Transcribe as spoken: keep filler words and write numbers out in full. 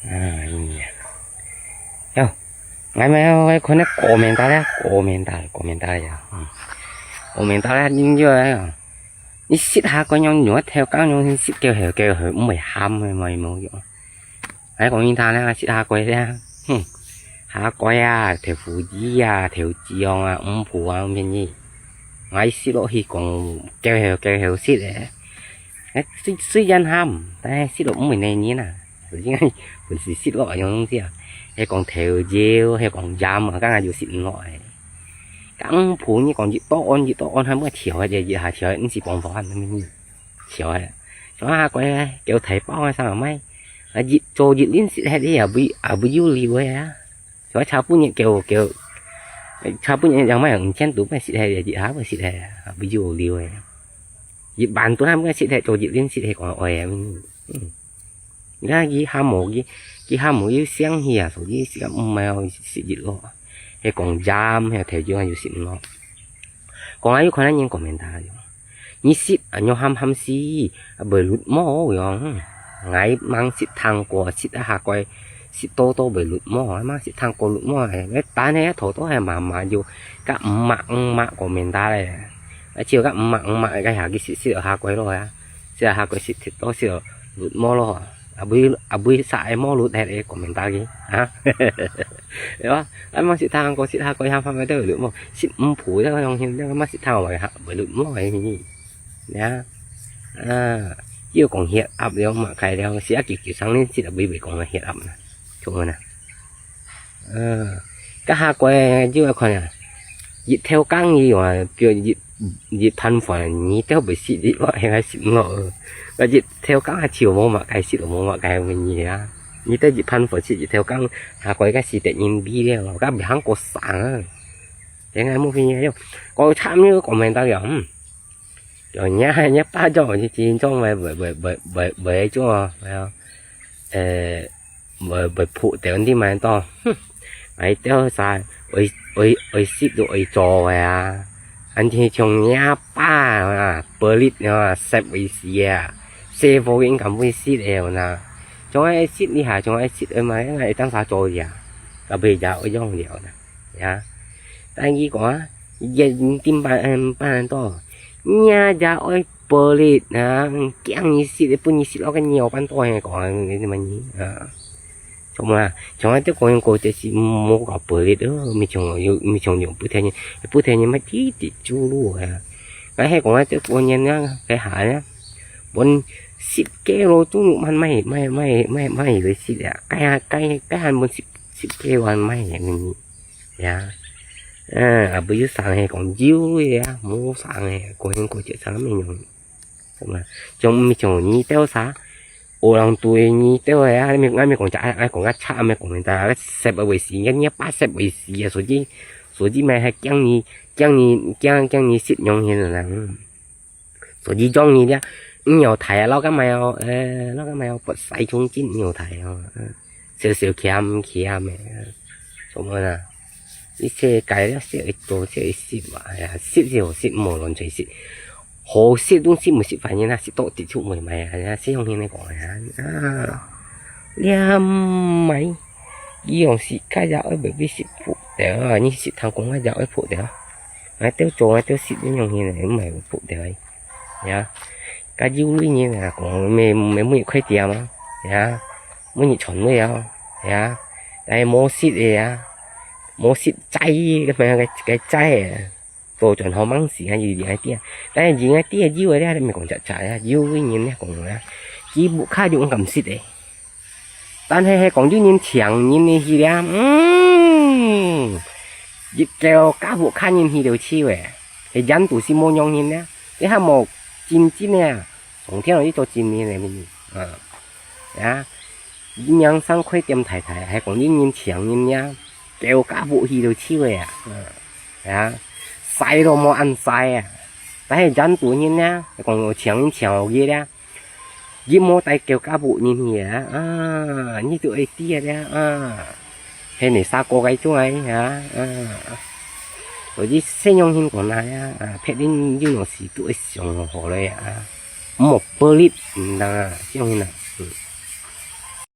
啊，有，𠊎乜愛看該komentar咧，komentar，komentar呀，嗯，komentar咧，恁樣啊，你食蝦胲樣，你愛偷工樣食，噭噭噭噭，毋會鹹个嘛，有無？𠊎講你聽咧，食蝦胲咧，哼，蝦胲啊，豆腐乳啊，豆豉啊，五寶啊，便宜。𠊎食落去講，噭噭噭噭食咧。 哎，雖，雖然鹹，但係食落毋會黏黏啊。因為本身食落有東西啊，係講豆油，係講鹽啊，剛剛就食毋落哎。講普你講一到岸，一到岸，還無調个，一下調个，毋係講飯，調个。像下過个，叫大包啊，上買，啊，一做一輪食，係也不，也不有料个啊。 所以差不多噭噭，差不多兩萬五千度，毋係食係一下毋係食係，毋有料个。一萬度還毋係食係做一輪食係講愛个。嗯，你看佢還無佢，佢還無有香氣啊，所以食毋係食一落，係講鹽，係調酒還有食毋落。講下有可能人講明白了。 你食啊，你鹹鹹死，啊，會綠毛樣。𠊎吂食聽過，食啊下過，食多多會綠毛，吂食聽過綠毛，哎，但係頭到係麻麻就，甲五麻五麻个面大咧。啊，只有甲五麻五麻个下去食，食啊下過咯啊，食啊下過食，食到食到綠毛咯。 啊，會，啊，會煞个毛綠係个講明白个，哈？對吧？啊，吂食聽過，食下過，下方个都有綠毛，食五寶个用心，這個吂食聽過，哈，會綠毛个呢。呀，啊，又講血壓了，嘛，開了，食啊，久久上呢，食啊，會，會講血壓呢，做麼呢？ 嗯，該下過就愛看啊，一頭工佢話，比如一，一盤飯，你都會食，你話應該食毋落。該一頭工還就無麼个食，無麼个問題啊。你得一盤飯食一頭工，下過該時得人比了，該別行過省啊。應該無必要，講差毋多講明白了，嗯。 就若，若爸做，就真正會，會，會做，會，呃，會，會仆掉你嘛多。哼，愛掉啥，會，會，會食都會做个啊。恁樣像若爸啊，pelit啊，sepvisi啊，sepvisi應該會食个吔。總愛食一下，總愛食个嘛，應該會當啥做呀，該會也會用了啦。 呀。但佢講啊，一定半，嗯，半到，若也愛pelit啊，驚你食，分你食落个尿半到，講，你麼个啊？做麼啊？像啊，這講過，這是無搞pelit哦，毋像有，毋像有不天，不天嘛，滴滴走路啊。𠊎係講啊，這過年啊，該下啊，分十幾路中午，慢慢，慢慢，慢慢來食啊，該下，該，該下分十，十幾路慢慢， 呀，嗯，啊，毋有生个講有个啊，無生个，個人個節生个用，係嘛？像毋像你兜啥？學人對你兜个啊，你，𠊎毋講隻，𠊎，𠊎講較差，毋講明白，該sepvisi，該若爸sepvisi啊，所以，所以嘛，還驚你，驚你，驚，驚你食用个人。 所以講你這，你有大啊，老幹嘛哦，呃，老幹嘛哦，不使衝勁，你有大哦，嗯，少少欠欠个，做麼啦？一切改了，少一做，少一食嘛，哎呀，食就食，無論誰食，好食東西毋食，反正啊，食到底就毋會買啊，哎呀，食用現在講啊，啊，你買，你用食，該隻愛買，買食不得啊，你食聽講該隻愛不得啊。 𠊎兜做，𠊎兜食，恁樣形个，毋係有福个。呀，該有類人啊，講，每，每，每日開店啊，呀，每日賺鐳啊，呀，但係無食个啊，無食齋，該，該，該齋啊，都賺好吂時間，有另外店。但係另外店有个咧，你毋講隻隻啊，有類人咧講啊，佢屋下就毋敢食个。 但係係講有人請人个去了，嗯，一叫家屋下人去了去个，係人都係無樣人了，你還無真正个啊，上天落去做真人个，啊，啊，一樣生開店太太，係講有人請人呀，叫家屋去了去个啊，啊，使都無恁使啊，但係人都人呀，係講請人請好个了。 你莫帶叫家屋人去啊，啊，你都愛知啊，啊，係你啥个該種啊，啊，所以細樣形講啊，啊，別人有哪時都愛想好了啊，莫不力，嗯，啊，這樣啊，嗯。